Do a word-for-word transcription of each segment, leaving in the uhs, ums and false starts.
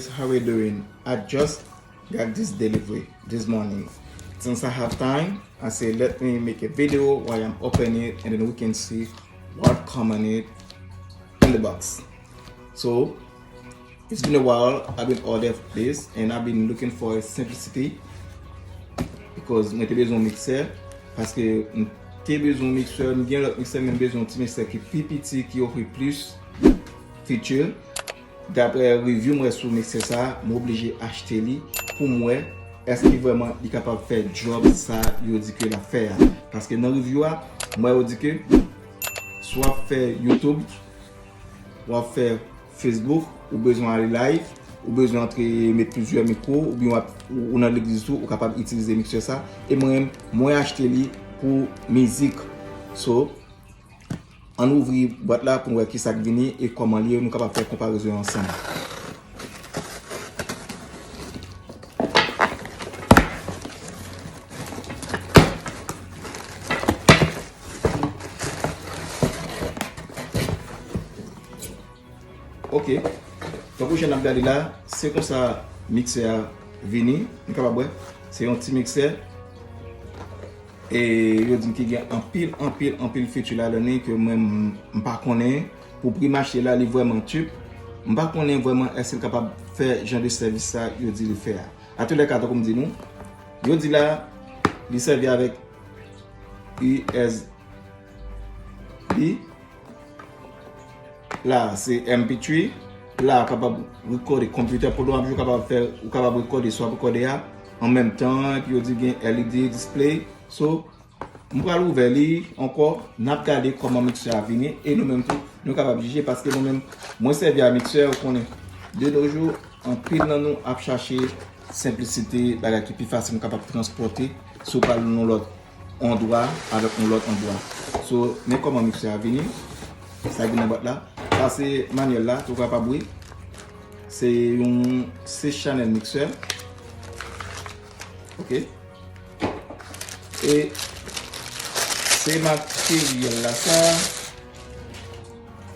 How are you doing? I just got this delivery this morning. Since I have time, I say let me make a video while I'm opening it, and then we can see what come on it in the box. So it's been a while I've been order this, and I've been looking for a Simplicity because mwen te bezwen yon miksè, paske m te bezwen yon miksè, m gen lòt miksè, men m bezwen yon ti miksè ki pi piti, ki ofri plis feature. Daprè review m wè sou miksè sa, m oblije achte li pou m wè èske vrèman li kapab fè djòb sa yo di ke l ap fè a. Paske nan review a, m wè yo di ke si w ap fè YouTube, w ap fè Facebook, ou bezwen ale live, ou bezwen antre met plizyè mikwo, oubyen w ap, ou, ou nan legliz tou, ou kapab itilize miksè sa. E mwen, mwen achte li pou mizik. So, ann ouvri bwat la pou n wè kisa k vini e kòman l ye, nou kapab fè konparezon yo ansanm. Ok. Tankou jan n ap gade la, se konsa miksè a vini. Nou kapab wè, se yon ti miksè. E yo di m ki gen anpil, anpil, anpil feature ladan li ke mwen m, m pa konnen. Pou pri m achte la, li vrèman cheap. M pa konnen vrèman èske l kapab fè jan de sèvis sa yo di li fè a. Atoulèka, tankou m di nou, yo di la, li sèvi avèk U S B. La, se M P three. La, ou kapab rekòde konpitè, pandan w ap jwe, ou kapab fè, ou kapab rekòde sa w ap rekòde a an menm tan, epi yo di gen L E D display. So, m pral ouvè li ankò, n ap gade kòman miksè a vini, e nou menm tou, nou kapab jije, paske mwen menm, mwen sèvi a miksè, ou konnen. De nos jours, anpil nan nou ap chache senplisite, bagay ki pi fasil nou kapab transpòte, si w pral nan lòt andwa avèk yon lòt andwa. So, men kòman miksè a vini. Sa ki nan bwat la. Sa se manyèl la, tou kapab wi. Se yon six channel mixer. Ok. E se materyèl la sa.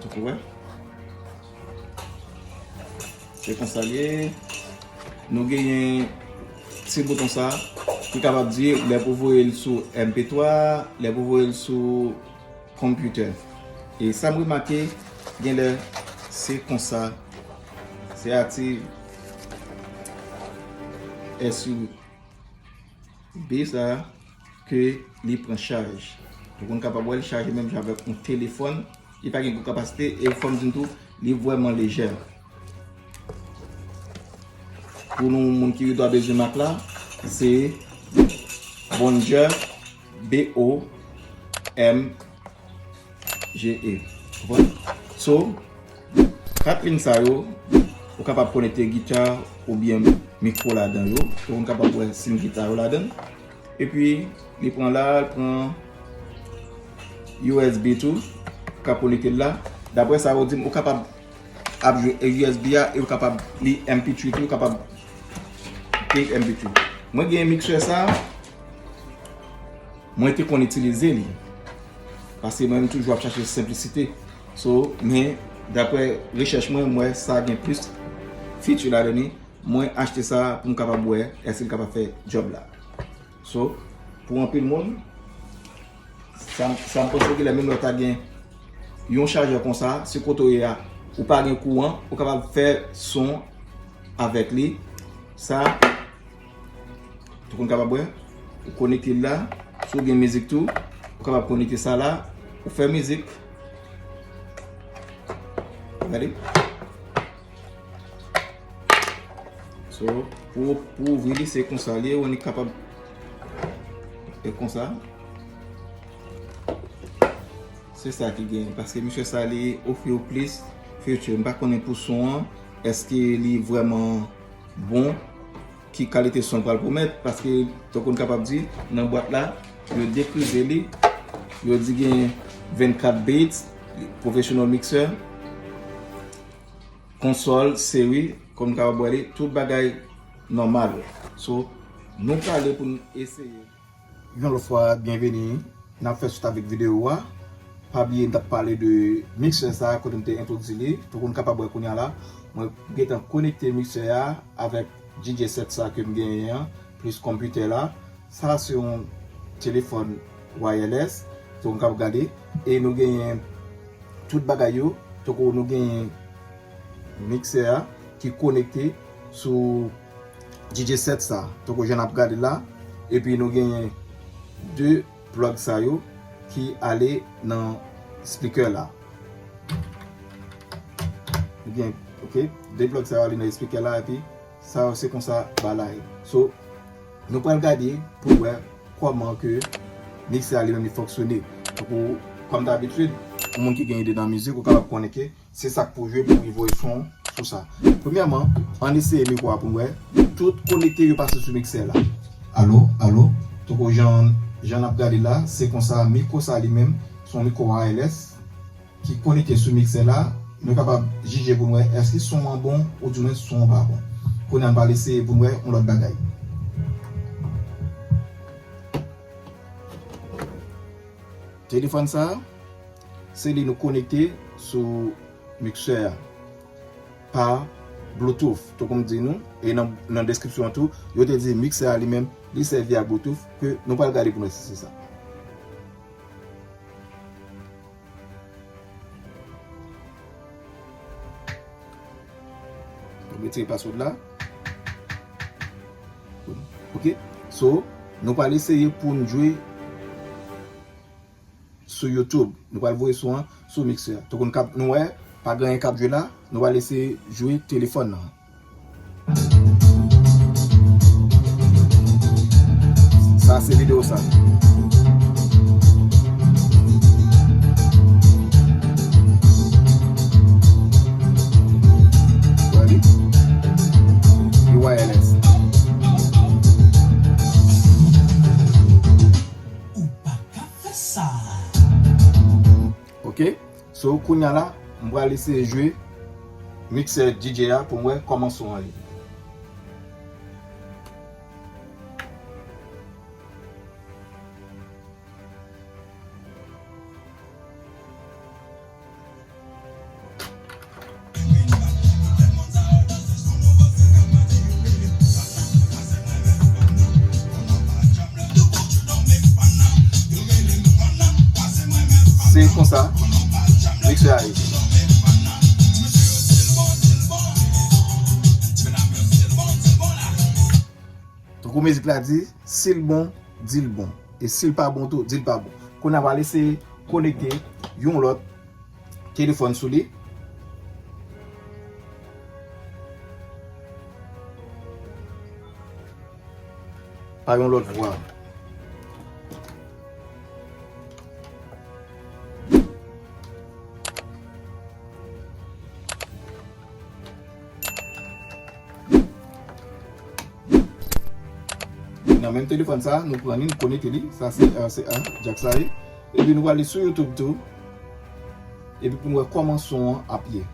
Tou kou wè. Se konsa l ye. Nou genyen ti bouton sa ki kapab di lè pou voye l sou M P twa, lè pou voye l sou konpitè. E sa m remake, genlè se konsa, se aktive S U B sa ke li pran chaj. Donk, ou kapab wè li chaje menm jan avèk yon telefòn. Li pa gen gwo kapasite e fò m di n tou, li vrèman lejè. Pou nou moun ki ridwa bezwen mak la, se Bonge, B O M G E. Konprann? So, kat lin sa yo, ou kapab konekte gita oubyen mikwo ladan yo. Ou kapab wè sin gita yo ladan. Epi, li pran la, li pran U S B tou, ou ka konekte l la. Daprè sa yo di m, ou kapab ap jwe U S B a, e ou kapab li M P three tou, ou kapab pik M P three. Mwen gen miksè sa, mwen te konn itilize li. Paske mwen menm toujou ap chache senplisite. So, men, daprè rechèch mwen, m wè sa gen plis feature ladan li. Mwen achte sa pou m kapab wè èske l kapab fè djòb la. So, pou anpil moun, sa, sa m panse genlè menm lè w ta gen yon chajè konsa, si kote w ye a, ou pa gen kouran, ou kapab fè son avèk li. Sa, tou konn kapab wè, ou konekte l la, si w gen mizik tou, ou kapab konekte sa la, ou fè mizik. Gade. So, pou, pou ouvri li, se konsa li ye, ou kapab e konsa. Se sa ki gen, paske miksè sa li ofri w plis feature. M pa konnen pou son an, èske li vrèman bon, ki kalite son l pral pwomèt, paske tankou n kapab di, nan bwat la, yo dekrize li, yo di gen vennkat beats, professional mixer, konsòl, seri, kòm n kapab wè li, tout bagay nòmal. So, nou prale pou n eseye. Yon lòt fwa, byenveni. N ap fè swit avèk videyo a. pa bliye m t ap pale de miksè sa a kote m te entwodui li. Tankou n kapab wè kounye a la, mwen gentan konekte miksè a avèk D J sèt sa ke m genyen an, plis konpitè la. Sa se yon telefòn wireless, tankou n kab gade. E nou genyen tout bagay yo, tankou nou genyen miksè a ki konekte sou D J sèt sa, tankou jan n ap gade la. Epi nou genyen de plug sa yo ki ale nan speaker la. Nou gen, ok, de plug sa yo ale nan speaker la, epi sa yo se konsa bagay la ye. So, nou pral gade pou wè kòman ke miksè a li menm li fonksyone. Tankou, kòm dabitid, yon moun ki gen ide nan mizik, ou kapab konnen ke se sa k pou jwe pou li voye son sou sa. Premyèman, ann eseye mikwo a pou n wè tout konekte yo pase sou miksè la. Alo, alo, tankou jan, jan n ap gade la, se konsa mikwo sa li menm, se yon mikwo wireless ki konekte sou miksè la. Nou kapab jije pou n wè èske son an bon ou di mwen son an pa bon. Kounye a n pral eseye pou n wè yon lòt bagay. Telefòn sa a, se li nou konekte sou miksè a pa Bluetooth, tankou m di nou, e nan, nan deskripsyon an tou, yo te di miksè a li menm, li sèvi ak Bluetooth, ke nou pral gade pou nou wè si se sa. Nou retire password la. Ok. So, nou pral eseye pou n jwe sou YouTube. Nou pral voye son an sou miksè. Tankou nou kab, nou wè, pa gen anyen k ap jwe la. Nou pral eseye jwe telefòn nan. Sa se videyo sa. Gade. Li wireless. Ou pa ka fè sa. Ok. So, kounye a la, m pral eseye jwe miksè D J a pou m wè kòman son an ye. Se konsa miksè a ye. Tankou mizik la di, si l bon, di l bon. E si l pa bon tou, di l pa bon. Kounye a, m pral eseye konekte yon lòt telefòn sou li. Pa yon lòt vwa. Nan menm telefòn sa, nou pran li, nou konekte li. Sa se R C A, jack sa ye. Epi nou prale sou YouTube tou. Epi pou n wè kòman son an ap ye.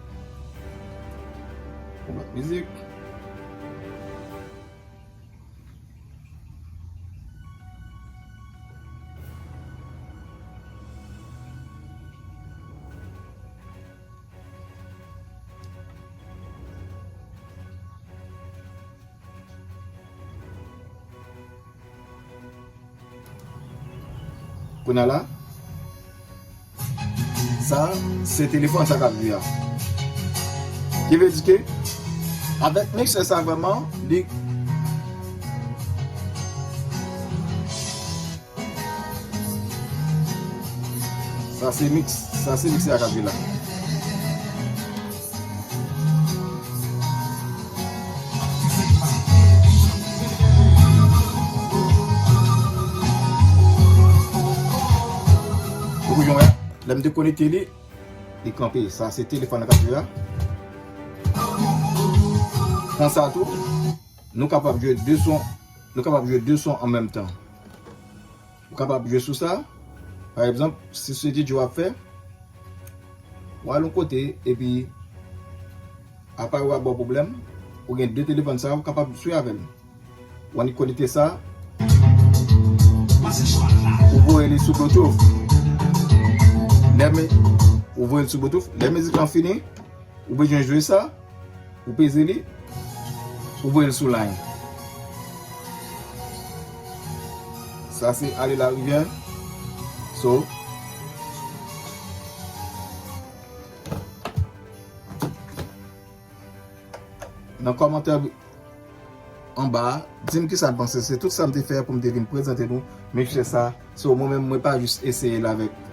Yon lòt mizik. Kounye a la, sa, se telefòn sa k ap jwe a. Ki vle di ke, avèk miksè sa vrèman, li, sa se miks, sa se miksè a k ap jwe la. Ou konprann, lè m dekonekte li, li kanpe. Sa se telefòn nan k ap jwe a. Konsa tou, nou kapab jwe de son, nou kapab jwe de son an menm tan. Ou kapab jwe sou sa. Pa egzanp, si se J J w ap fè, w al yon kote, epi apa yo ap ba w pwoblèm, ou gen de telefòn sa, ou kapab swiv avè l. W annik konekte sa, ou voye li sou Bluetooth. Lè mi- ou voye l sou Bluetooth, lè mizik lan fini, ou bezwen jwe sa, ou peze li, ou voye l sou line. Sa se Ale Larivyè. So, nan kòmantè anba a, di m kisa n panse. Se tout sa m te fè pou m te vin prezante nou mikse sa. So, mwen menm, mwen pa jis eseye l avèk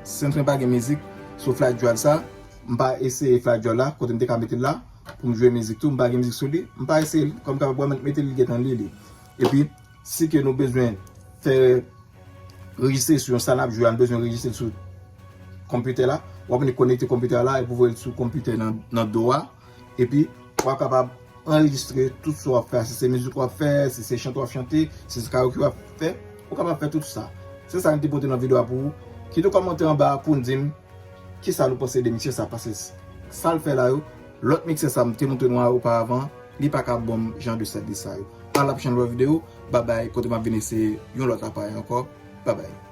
Sentren pa gen mizik sou Fly Drive sa. M pa eseye Fly Drive la, kote m te ka mete l la, pou m jwe mizik tou. M pa gen mizik sou li. M pa eseye l, kòm kapab wè mwen mete l, li gentan li li. Epi, si ke nou bezwen fè rejistre sou yon sa n ap jwe a, nou bezwen rejistre l sou konpitè la, w ap vin konekte konpitè la, epi w voye l sou konpitè nan, nan do a, epi w ap kapab anrejistre tout sa w ap fè a. Si se mizik w ap fè, si se chante w ap chante, si se karaoke w ap fè, ou kapab fè tout sa. Se sa n te pote nan videyo a pou ou. Kite yon kòmantè anba pou n di m kisa nou panse de misye sa, paske sa l fè la yo, lòt mikse sa m te montre nou a oparavan, li pa ka ban m jan de sèvis sa yo. A la pwochèn lòt videyo, babay, kote m ap vin eseye yon lòt aparèy ankò. Babay.